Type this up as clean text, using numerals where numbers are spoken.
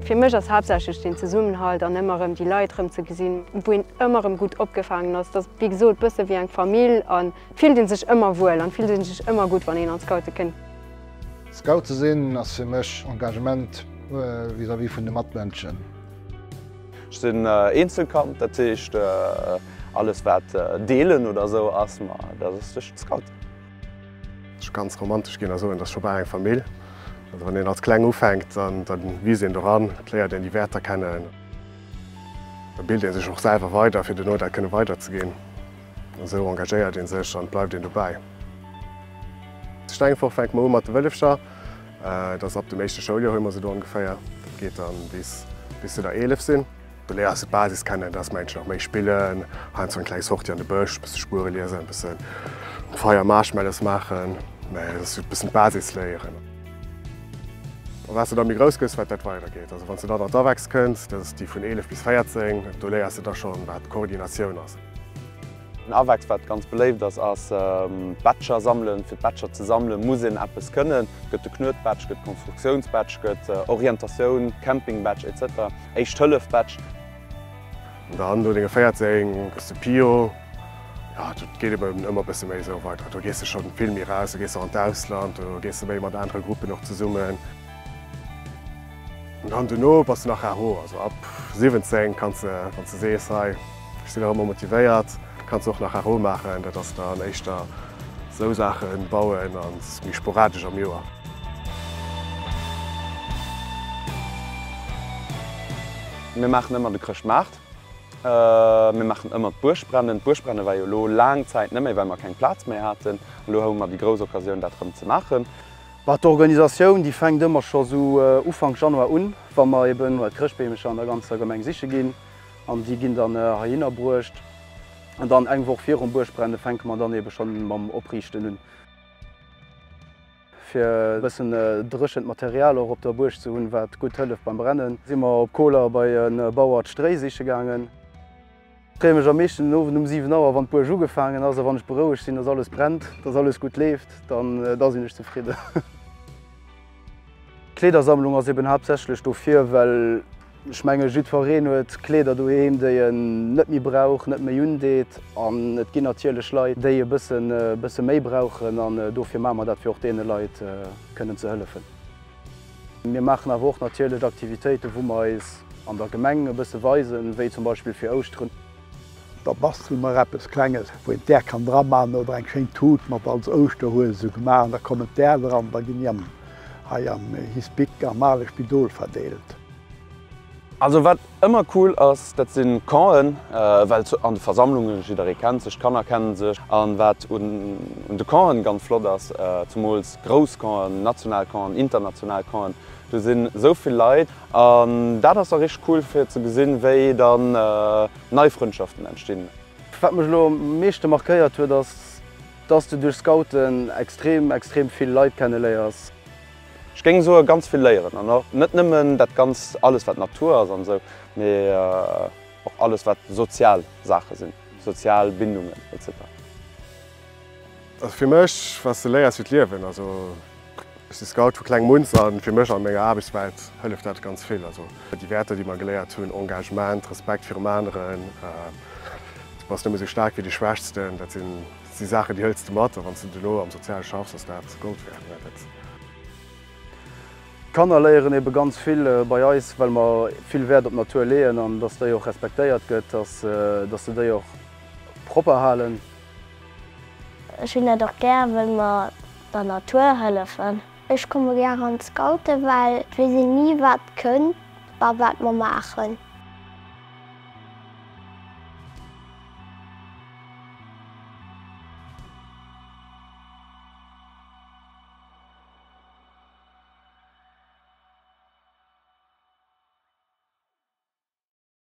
Fir mech ass haaptsächlech den Zesummenhalt an ëmmer erëm déi Leit erëm ze gesinn, wou een ëmmer erëm gutt opgefaangen ass. Et ass wéi gesot bësse wéi eng Famill an fillt een sech ëmmer wuel an fillt een sech ëmmer gutt wann een an d'Scoute kënnt. Scout ze sinn ass fir mech Engagement vis-à-vis vun de Matmënschen. Ech sinn Eenzelkand, dat heescht alles wat deelen oder esou ass, ma dat ass duerch d'Scouten. Ech ganz romantesch ginn a soen, dat ass scho bal eng Famill. Also wann een als Kleng ufänkt, dann dann wiisst een doran, et léiert een déi Wäerter kennen, da bilt ee sech och selwer weider, fir duerno dat kënne weiderzeginn. An esou engagéiert ee sech an et bleift een dobäi. Zu Stengefort fänke mer u mat de Wëllefcher, dat ass ab dem éischte Schouljoer hu mer se do ongeféier. Dat geet dann bis bis se der 11 sinn. Du léiers de d'Basis kennen, dass mengen och méi spillen, heiansdo eng kleng Sortie an de Bësch, bësse Spuere liesen, bëssen um Feier Marshmallows maachen, mä et ass e bëssen d'Basis léieren. A wat s de da méi grouss gëss, wat dat weider geet. Also wann s de dann an d'Avex kënns, dat ass déi vun 11 bis 14, do léiers de da schonn, wat Koordinatioun ass. En Avex wat ganz beléift ass, ass d'Bätscher sammelen. Fir d'Bätscher ze sammelen, muss een eppes kënnen. Et gëtt de Knuetbätsch, gëtt Konstruktiounsbätsch, gëtt Orientatioun, Campingbätsch etc. Éischt-Hëllef-Bätsch. An dann no denge 14 gëss de Pio. Jo, dat geet eben ëmmer e bësse méi esou weider. Do gees de schonn vill méi raus, do gees de och an d'Ausland, do gees de méi mat anere Gruppen och zesummen. An dann dono bass de nach RO, also ab 17 kanns de, wann s de sees, hei ech sinn nach ëmmer motivéiert, kanns de och nach RO maachen. Dat ass dann éischter esou Saache bauen an méi sporadesch am Joer. Mir maachen ëmmer de Chrëschtmaart, mir maachen ëmmer d'Buergbrennen. D'Buergbrenne war jo elo laang Zäit net méi, well mer keng Plaz méi haten. Elo hu mer déi grouss Occasioun dat erëm ze maachen. Bah, d'Organisatioun déi fänkt ëmmer scho sou Ufank Januar un, wa mer eben d'Chrëschtbeemecher an der ganzer Gemeng siche ginn an déi ginn dann heihinner bruecht. An dann eng Woch virum Buergbrennen fänke mer dann ebe schonn mam Opriichten un. Fir e bëssen dréchent Material och op der Buerg ze hunn, wat gutt hëlleft beim Brennen, si mer op Koler bei e Bauer d'Stréi siche gaangen. Freeë mech am meeschten den Owend um 7 Auer, wann d'Buerg ugefaangen ass a wann ech berouegt sinn, dass alles brennt, dass alles gutt leeft, dann da sinn ech zefridden. D'Kleedersammlung ass eben haaptsächlech dofir, well ech menge jiddwereen huet Kleeder doheem, déi en net méi brauch, net méi undeet an et ginn natierlech Leit, déi e bëssen bësse méi brauchen an dofir maache mer dat, fir och deene Leit kënnen ze hëllefen. Mir maachen awer och natierlech Aktivitéiten, wou mer eis an der Gemeng e bësse weisen, wéi zum Beispill fir Ouschteren. Da bastele mer eppes Klenges, wou een d'Äer kann dra man oder eng schéin Tut mat als Ouschterhues esou gemaach an da kommen d'Äer dran, da ginn déi am hei am Hispic am ale Spidol verdeelt. Also wat ëmmer cool ass, dat sinn Campen, well an de Versammlungen, jidderee kennt sech, d'Kanner kennen sech. An wat un de Campen ganz flott ass, zumools grouss Campen, national Campen, international Campen, do sinn esou vill Leit an dat ass da richteg cool fir ze gesinn, wéi dann nei Frëndschaften entstinn. Wat mech elo am meeschte markéiert huet, ass dass de duerch Scouten extrem extrem vill Leit kenneléiers. Ech géing soe ganz vill léieren an och net nëmmen dat ganz alles wat Natur ass an esou, mee och alles wat sozial Saache sinn, sozial Bindungen etc. Also fir mech, wat s de léiers fir d'Liewen, also ech si Scout vu klengem un an fir mech an menger Aarbechtswelt hëlleft dat ganz vill. Also déi Wäerter déi mer geléiert hunn, Engagement, Respekt virum aneren, du bass nëmme sou staark wéi de Schwächsten, dat sinn Dat si Saachen, déi hëls de mat a wann s de duerno am Soziale schaffs, ass dat Gold wäert. D'Kanner léieren ebe ganz vill bei eis, well mer vill Wäert op d'Natur leeën an dass déi och respektéiert gëtt, dass dass se déi och propper halen. Ech hunn dat och gär, wëll mer der Natur hëllefen. Ech komme gär an d'Scouten, well et weess een ni wat kënnt a wat mer maachen.